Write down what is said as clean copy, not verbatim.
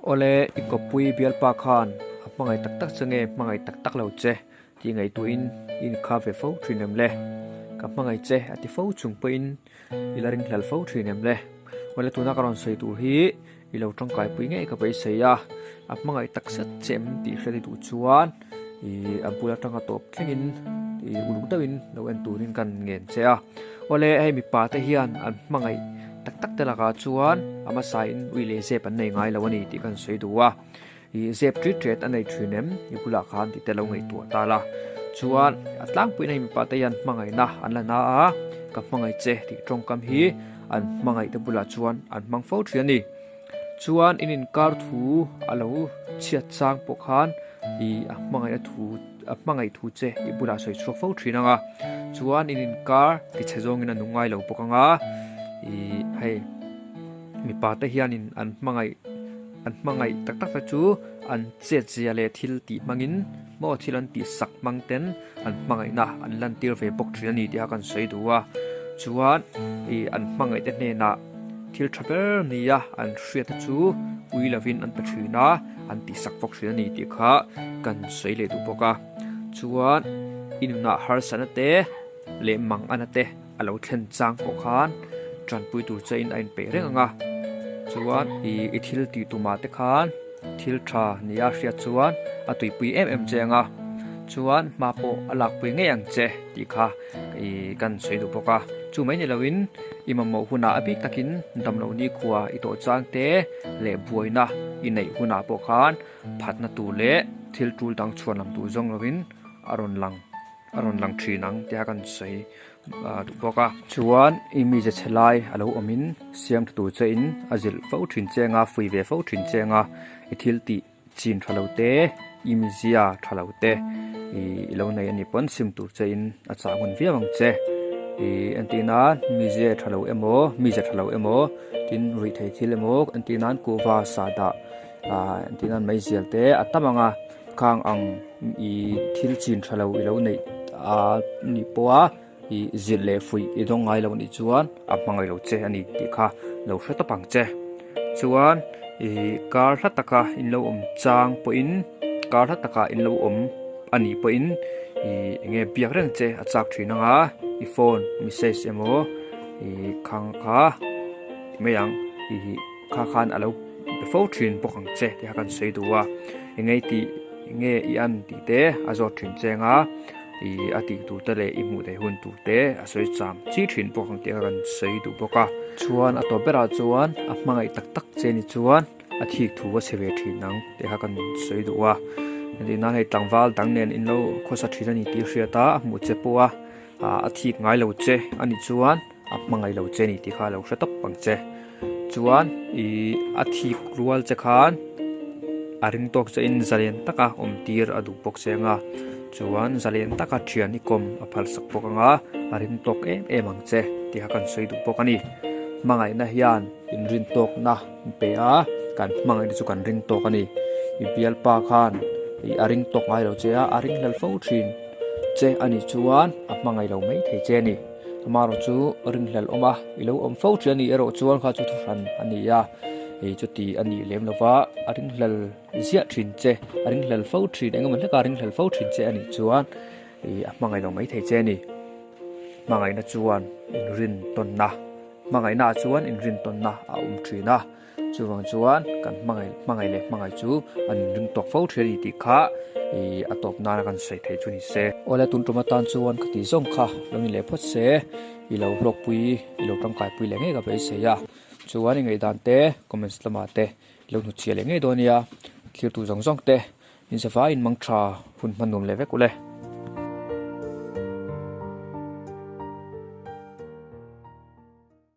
Awle, i kawppui bialpa khan a hmangaih tak tak che nge hmangaih tak tak lo che tih ngaihtuahin i inkha ve fo thin em le? Ka hmangaih che a ti fo chung pawhin i la ringhlel fo thin em le? Awle, tuna ka rawn sawi tur hi i lo tangkaipui ngei ka beisei a, a hmangaih tak zet che em tih hriat i duh chuan i a bul atanga tawp thlengin i uluk deuhin lo en turin kan ngen che a. Awle, hei mipa te hian an hmangaih tak tak te lakah chuan a hmasa in ui leh zep an nei ngai lo a ni tih kan sawi duh a. I zep tit tet a nei thin em i bulah khan tih te lo ngaihtuah ta la. Chuan a tlangpuiin hei mipa te hian hmangaihna an la na a, ka hmangaih che tih tawngkam hi an hmangaih te bulah chuan an hmang fo thin a ni. Chuan in inkar thu a lo chhiat chang pawh khan i a hmangaihna thu a hmangaih thu che i bulah sawi chhuak fo thin ang a. Chuan in inkar ti chhe zawngin a nung ngai lo bawk ang a, i hei mipa te hianin an hmangaih an hmangaih tak tak te chu an chet zia leh thil tih hmangin maw thil an tih sak hmang ten an hmangaihna an lantir ve bawk thin a ni tih a kan sawi duh a. Chuan i an hmangaih te hnenah thil tha ber nia an hriat te chu ui lovin an pe thin a, an tih sak bawk thin a ni tih kha kan sawi leh duh bawk a. Chuan i nunah harsatna te leh mangana te a lo thlen chang pawh khan tanpui tur che in a inpeih reng ang a. Chuan i i thil tih tumah te khan thil tha nia hriat chuan a tuipui em em che ang a. Chuan hma pawh a lakpui ngei ang che tih kha i kan sawi duh bawk a. Chu mai ni loin i mamawh hunah a bik takin damloh nikhua i tawh chang te leh buaina i neih hunah pawh khan phatna tur leh thil tul dang chhuan lam tur zawng lovin a rawn lang a rawn lang thin ang tia kan sawi duh bawk a. Chuan i mize chhe lai a lo awmin siam tha tur che in a zilh fo thin che anga, fui ve fo thin che anga, i thil tih chin tha lo te, i mizia tha lo te i lo nei a nih pawn sim tur che in a chah ngun viau ang che. I entir nan mize tha lo emaw, mize tha lo emaw tin ruihtheih thil emaw entir nan kuhva sahdah entir nan meizial te a tam ang a. Khang ang i thil chin tha lo i lo neih a nih pawh a i zilh leh fuih i dawng ngai lo nih chuan a hmangaih lo che a ni tih kha lo hre tawp ang che. Chuan i kar hla taka in lo awm chang pawhin kar hla taka in lo awm a nih pawhin i eng nge biak reng che a chak thin ang a i phone message emaw i khang kha ti mai ang i kha khan a lo be fo thin bawk ang che tih kha kan sawi duh a engei tih nge i an tih te a zawt thin cheng a ih a tih tur te leh i hmuh theih hun tur te a sawi cham chi thin bawk ang tih kha kan sawi duh bawk a. Chuan a tawp berah chuan a hmangaih tak tak che ni chuan a thik thu a chhe ve thin ang tih kha kan sawi duh a engtin nan hei tlangval dang nen in lo khawsa thin a ni tih hriat a a hmuh che pawh a a thik ngai lo che a nih chuan a hmangaih lo che a ni tih kha a lo hre tawp ang che. Chuan ih a thik rual che khan a ring tawk che in zalen taka awm tir a duh bawk che anga chuan zalen taka thian i kawm a phal sak bawk anga a ring tawk em em ang che tih kha kan sawi duh bawk a ni. Hmangaihna hian inrin tawkna an pe a kan hmangaihna chu kan ring tawk a ni. I bialpa khan ih a ring tawk ngai lo che a a ring hlel fo thin che a nih chuan a hmangaih lo mai thei che a ni. Amaherawh chu ringhlel awm a, i lo awm fo thin a nih erawh chuan kha chu thuhran a ni a, ih chuti a nih lem lova a ringhlel ziah thin che, a ringhlel fo thin eng emaw hleka a ringhlel fo thin che a nih chuan ih a hmangaih lo mai thei che a ni. Hmangaihna chuan inrintawnna, hmangaihnaah chuan inrintawnna a awm thin a. Chuvang chuan kan hmangaih hmangaih leh hmangaih chu an ring tawk fo thin a ni tih kha ih a tawp nana kan sawi theih chu ni se. Awle tun tum atan chuan ka tih zawng kha lo ni leh phawt se i lo hlawkpui i lo tangkaipui leh ngei ka beisei a. Chuan i ngaihdan te comments lamah te i lo hnutchhiah leh ngei dawn nia. Thlir tu zawng zawng te in zavaiin mangtha hun hman nuam leh vek ule.